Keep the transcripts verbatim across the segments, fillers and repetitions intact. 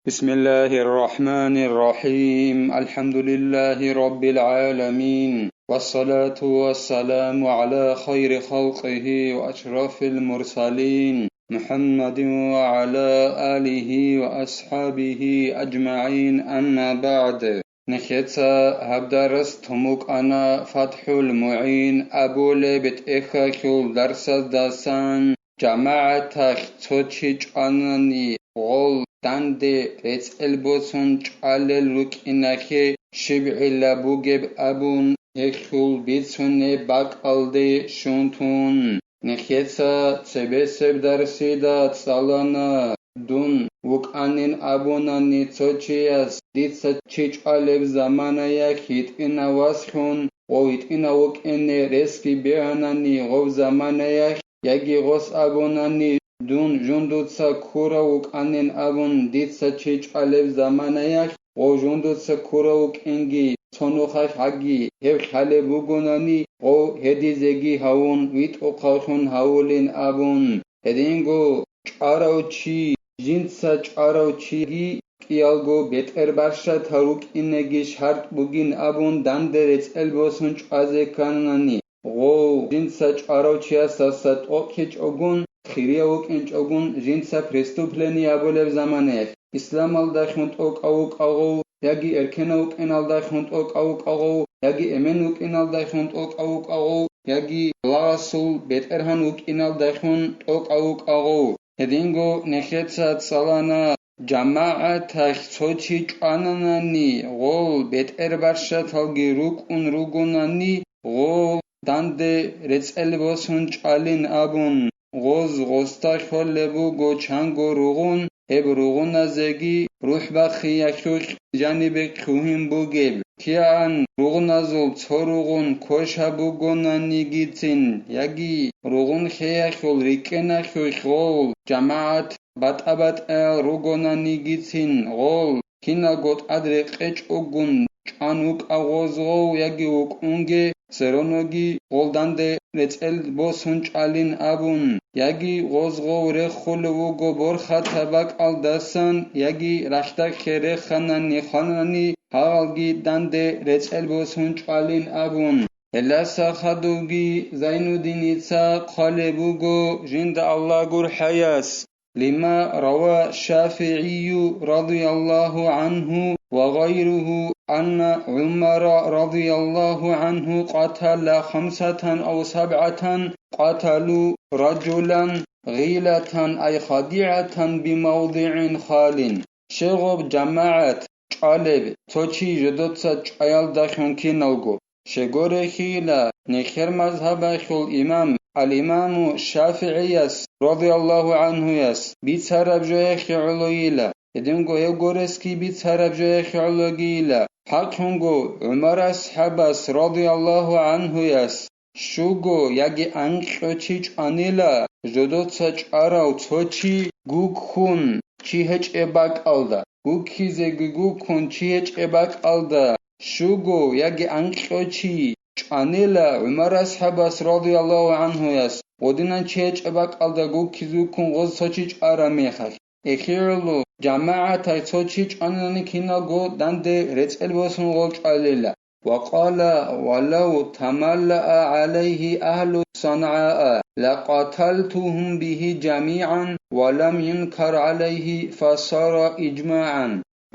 بسم الله الرحمن الرحيم. الحمد لله رب العالمين. والصلاة والسلام على خير خلقه وأشرف المرسلين محمد وعلى آله وأصحابه أجمعين. أما بعد. Нехеца гьаб дарас тумукъана ФатхӀул МугӀин абулеб тӀехьалъул дарсаздасан. ЖамагӀаталъ цо чи чӀванани, гъол данде рецӀел босун чӀвалел рукӀинахъе щиб гӀилла бугеб абун, гьелъул бицунеб бакӀалде щун тун. Нехеца цебесеб дарсида цӀалана, дун вукӀанин абунани цо чияс, дица чи чӀвалеб заманаялъ гьитӀинав васхун, гъов гьитӀинав вукӀине ресги бегьанани гъов заманаялъ, яги гъос абунани, дун жундуца ккурав вукӀанин абун, дица чи чӀвалеб заманаялъ, гъов жундуца ккурав вукӀинги, цо нухалъ гьаги гьеб лъалеб бугонани, гъов гьедизеги гьавун, витӀухъавлъун гьавулин абун. Гьединго чӀварав чи, жинца чӀварав чиги кӀиялго бетӀер бащад гьарукӀинеги шартӀ бугин абун, данде рецӀел босун чӀвазе кканани, гъов жинца чӀварав чиясдаса тӀокӀлъичӀогун, хирияв вукӀинчӀогун, жинца преступление абулеб заманаялъ, исламалдайхун тӀокӀав вукӀа гъов, яги эркенав вукӀиналдайхун тӀокӀав вукӀа гъов, яги эмен вукӀиналдайхун тӀокӀав вукӀа гъов, яги лагъасул бетӀергьан вукӀиналдайхун тӀокӀав вукӀа гъов. Гьединго нехеца цӀалана, жамагӀаталъ цо чи чӀвананани, гъол бетӀер бащадалги рукӀун ругонани, гъол данде рецӀел босун чӀвалин абун, гъоз гъосда хьолеб буго чанго ругъун, гьеб ругъуназеги рухӀ бахъиялъулъ жанибе хъугьин бугеб. КигӀан ругъуназул цо ругъун кошаб бугонанигицин, яги ругъун хеялъул рикӀкӀеналъулъ гъол жамагӀат батӀа-батӀаял ругонанигицин, гъол киналго тӀад рекъечӀогун чӀван вукӀа гъоз гъов яги вукӀунге, цероноги гъол данде рецӀел босун чӀвалин абун, яги гъоз гъов рехулев вуго борхатаб бакӀалдасан, яги рахьдахъе реханани хванани, гьагъалги данде рецӀел босун чӀвалин абун. Гьелдаса хадубги Зайнуддиница хъвалеб буго жинда Аллагь гурхӀаяс. لما روى الشافعي رضي الله عنه وغيره أن عمر رضي الله عنه قتل خمسة أو سبعة قتلوا رجلا غيلة أي خديعة بموضع خال. Щегъуб жамагӀат чӀвалеб цо чи жодоца чӀваялдахун киналго. Щегорехила, нехер мазгьабалъул имам, ал-имаму ШафигӀияс, радияллагьу гӀанхуяс, бицараб жояхъе гӀологила, гьединго гьев горесги бицараб жояхъе гӀологила. ХӀакълъунго, ГӀумар асхӀабас, радияллагьу гӀанхуяс, щуго яги анкьго чи чӀванила, жодоца чӀварав цо чи гуккун, чи гьечӀеб бакӀалда, гуккизеги гуккун, чи гьечӀеб бакӀалда, щуго яги анкьго чи чӀванила ГӀумар асхӀабас радияллагьу гӀанхуяс, гъодинан чи гьечӀеб бакӀалда гуккизе гуккун гъоз цо чи чӀвараб мехалъ. ЭхигӀоло, жамагӀатай цо чи чӀванилани киналго данде рецӀел босун гъол чӀвалила. وقال: ولو تملأ عليه أهل صنعاء لقتلتهم به جميعا ولم ينكر عليه فصار إجماعا.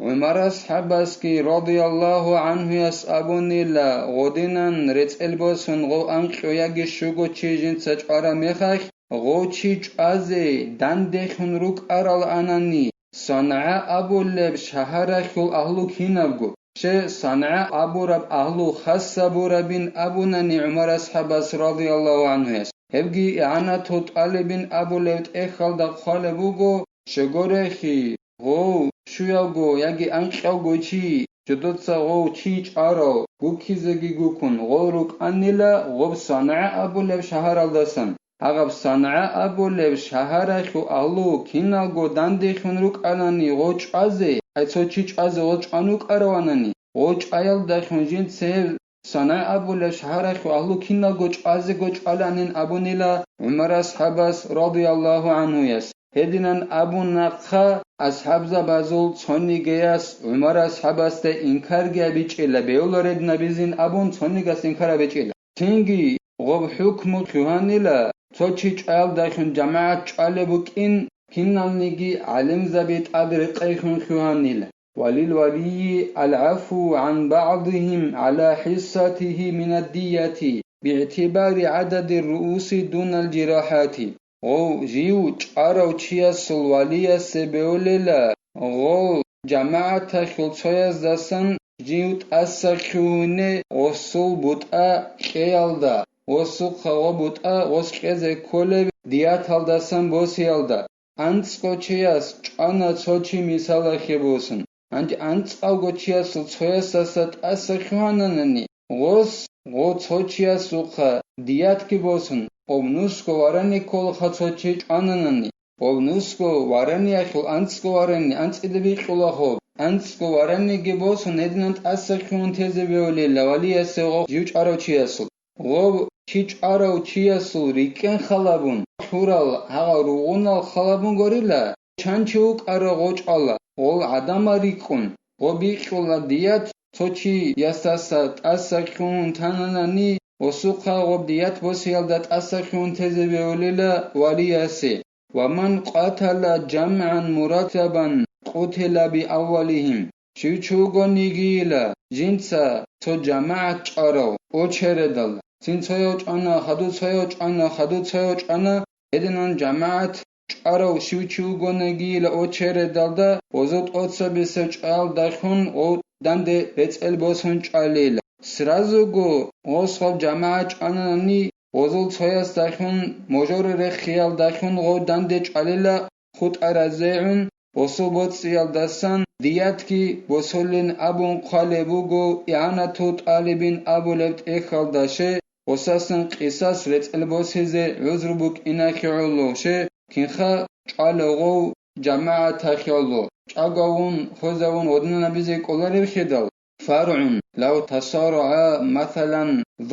ГӀумар асхӀабасги радияллагьу гӀанхуяс абунила, гъодинан рецӀел босун гъов анкьго яги щуго чи жинца чӀвараб мехалъ, гъов чи чӀвазе данделъун рукӀарал анани, СангӀа абулеб шагьаралъул агьлу кинабго, щай СангӀа абураб агьлу хас гьабурабин абунани ГӀумар асхӀабас радияллагьу гӀанхуяс, гьебги игӀанатул тӀалибин абулеб тӀехьалда хъвалеб буго, щегорехи, гъов щуявго яги анкьавго чи, жодоца гъов чи чӀварав, гуккизеги гуккун, гъол рукӀанила гъоб СангӀа абулеб шагьаралдасан. Гьагъаб СангӀа абулеб шагьаралъул агьлу киналго данделъун рукӀанани гъов чӀвазе, ай цо чи чӀвазе гъол чӀван вукӀараванани, гъов чӀваялдалъун жинца гьеб СангӀа абулеб шагьаралъул агьлу киналго чӀвазего чӀваланин абунила ГӀумар асхӀабас радияллагьу гӀанхуяс. Гьединан абун нахъа асхӀабзабазул цонигияс ГӀумар асхӀабасда инкарги абичӀила, бевлареб набизин абун цонигас инкар абичӀила. Цинги гъоб хӀукму хъугьанила, цо чи чӀаялдахун жамагӀат чӀвалеб букӀин, киналниги гӀалимзаби тӀад рекъейхун хъугьанила. وللولي العفو عن بعضهم على حصته من الدية باعتبار عدد الرؤوس دون الجراحات. Гъов жив чӀварав чиясул валиясе бевлела, гъол жамагӀаталъул цояздасан жив тӀаса хъугьине гъосул бутӀа кьеялда, гъосухъа гъо бутӀа гъос кьезе кколеб дияталдасан босиялда. АнцӀго чияс чӀвана цо чи мисалалъе босун. Гьанже анцӀавго чиясул цоясдаса тӀаса хъугьананани, гъос, гъо цо чиясухъа диятги босун, гъоб нусго варани кколха цо чи чӀвананани, гъоб нусго вараниялъул анцӀго варани анцӀида бикьула гъоб, анцӀго вараниги босун гьединан тӀаса хъугьун тезе бевлила валиясе гъо жив чӀварав чиясул. Гъоб чи чӀварав чиясул рикӀкӀен халабун, лъурал гьагъал ругъунал халабун горила, чан чи вукӀара гъо чӀвала, гъол гӀадамал рикӀкӀун, гъо бикьула дият цо чиясдаса тӀаса хъугьун тананани, гъосухъа гъоб дият босиялда тӀаса хъугьун тезе бевлила валиясе. ومن قتل جمعا مرتبا قتل بأولهم. Щив чи вугонигийила жинца цо жамагӀат чӀварав очередалда, цин цояв чӀвана, хадув цояв чӀвана, хадув цояв чӀвана, гьединан жамагӀат чӀварав щив чи вугонигийила очередалда, гъозул тӀоцебесев чӀваялдахун гъов данде рецӀел босун чӀвалила. Сразуго гъос гъоб жамагӀат чӀванани, гъозул цоясдахун, можоре рехиялдахун гъов данде чӀвалила, хутӀа разегӀун, гъосул боцӀиялдасан диятги босолин абун хъвалеб буго, игӀанату тӀалибин абулеб тӀехьалда ше, гъосасан къисас рецӀел босизе гӀузру букӀинахье гӀоло ше, кинха чӀвала гъов жамагӀатахьалъо, чӀагавун, хвезавун гъодинанабизе кӀолареб хедал. فرع: لو تصارعا مثلا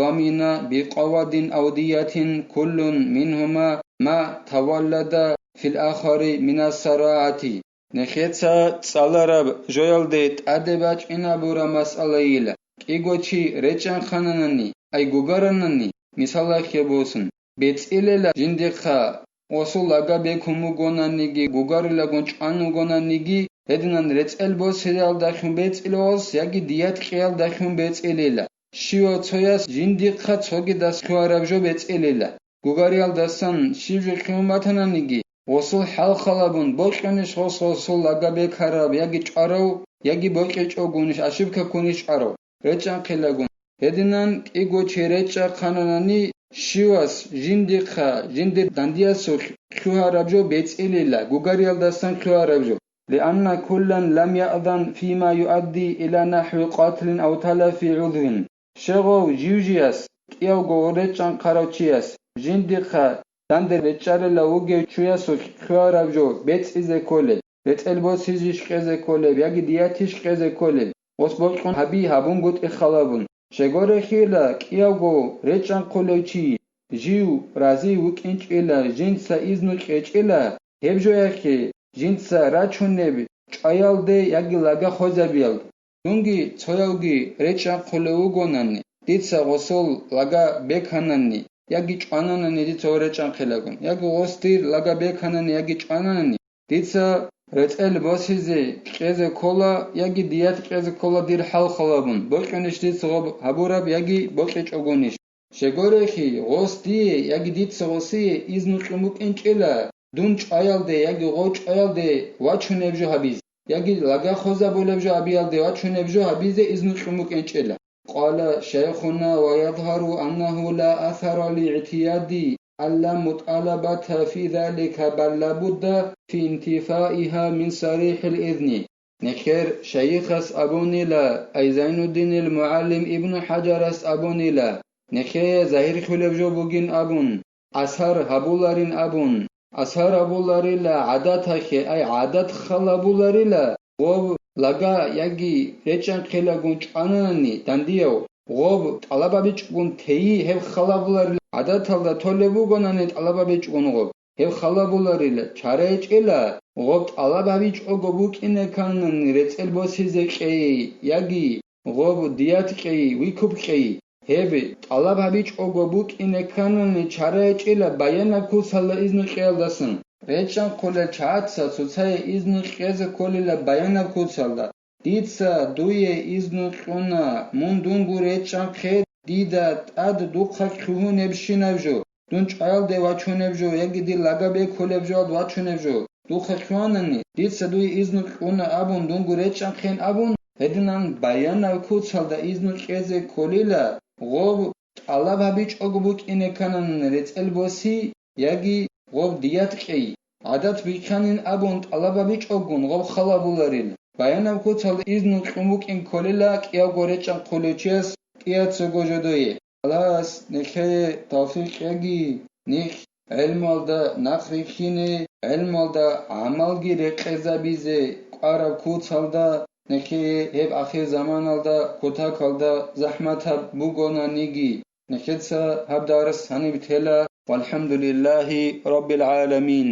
ضمن بقواد أو دية كل منهما ما تولد في الآخر من الصراعة. Нехеца цӀалараб жоялде тӀаде бачӀинабура масъалайила, кӀиго чи речӀчӀанхъананани, ай гугаранани, мисалалъе босун, бецӀилела жиндихъа, гъосул лага бекун бугонаниги, гугарилагун чӀван вугонаниги, гьединан рецӀел босиялдалъун бецӀила гъос яги дият кьеялдалъун бецӀилила. Щивав цояс жиндихъа цогидас хъугьараб жо бецӀилила. Гугариялдасан щиб жо хъугьун батананиги, гъосул хӀал халабун, бокьунищ гъос гъосул лага бекараб яги чӀварав, яги бокьичӀогунищ, ошибка ккунищ чӀварав, речӀчӀанхъилагун. Гьединан кӀиго чи речӀчӀанхъананани, щивас жиндихъа, жиндир дандиясухъ хъугьараб жо бецӀилила, гугариялдасан хъугьараб жо. لأن كلا لم يأذن فيما يؤدي إلى نحو قتل أو تلف عضو. Щегъов жив-жияс, кӀиявго речӀчӀанхъарав чияс, жиндихъа данде речӀчӀарила вугев чуясухъ хъугьараб жо бецӀизе кколел, рецӀел босизищ кьезе кколеб яги диятищ кьезе кколел, гъос бокьун гьаби гьабунгутӀи халабун. Щегорехила, кӀиявго речӀчӀанхъулев чи, жив разий вукӀинчӀила, жинца изну кьечӀила, гьеб жояхъе, жинца рачунеб чӀваялде яги лага хвезабиялде. Цунги цоявги речӀчӀанхъулев вугонани, дица гъосул лага беканани, яги чӀвананани дица гъо речӀчӀанхъилагун, яги гъос дир лага беканани, яги чӀвананани, дица рецӀел босизе кьезе ккола, яги дият кьезе ккола дир хӀал халабун, бокьунищ дица гъоб гьабураб яги бокьичӀогунищ. Щегорехи, гъос дие яги дица гъосие изну кьун букӀинчӀила, дун чӀваялде яги гъо чӀваялде вачунеб жо гьабизе, яги лага хвезабулеб жо гьабиялде вачунеб жо гьабизе изну кьун букӀинчӀила. قال شيخنا: ويظهر أنه لا أثر لاعتياد أن لا مطالبة في ذلك، بل لا بد في انتفائها من صريح الإذن. Нехер шайихас абунила, ай Зайнуддинил мугӀалим Ибну ХӀаджарас абунила, нехее загьирлъулеб жо бугин абун, асар гьабуларин абун, асар гьабуларила гӀадатахье, ай гӀадат халабуларила, гъов лага яги речӀчӀанхъилагун чӀвананани дандияв, гъоб тӀалабабичӀгун тейи гьеб халабуларила, гӀадаталда толеб бугонани тӀалабабичӀгун гъоб. гьеб халабуларила, чара гьечӀела, гъоб тӀалаб гьабичӀого букӀине кканани рецӀел босизе кьей, яги гъоб дият кьей, викуп кьей. Гьеб тӀалаб гьабичӀого букӀине кканани чара гьечӀела баянаб куцалда изну кьеялдасан. РечӀчӀанхъулел чагӀаца цоцае изну кьезе кколила баянаб куцалда. Дица дуе изну кьуна, мун дунго речӀчӀанхъе, дида тӀад духъа лъугьунебщинаб жо, дун чӀваялде вачунеб жо яги дир лага бекулеб жоялд вачунеб жо духъа лъугьанани, дица дуе изну кьуна абун, дунго речӀчӀанхъен абун, гьединан баянаб куцалда изну кьезе кколила, гъоб тӀалаб гьабичӀого букӀине ккананани рецӀел боси, яги гъоб дият кьей. ГӀадат бихъанин абун тӀалаб гьабичӀогун гъоб халабуларил. Баянаб куцалда изну кьун букӀин кколила кӀиявго речӀчӀанхъулев чияс кӀияцаго жо дуе. Аллагьас нилъее тавфикъ кьеги, нилъ гӀелмуялда нахъ рихьине, гӀелмуялда гӀамалги рекъезабизе кӀвараб куцалда, нилъее гьеб ахир заманалда кутакалда захӀматаб бугонаниги. Нилъеца гьаб дарс гьаниб тела. ВалхӀамдулиллагьи раббил гӀаламин.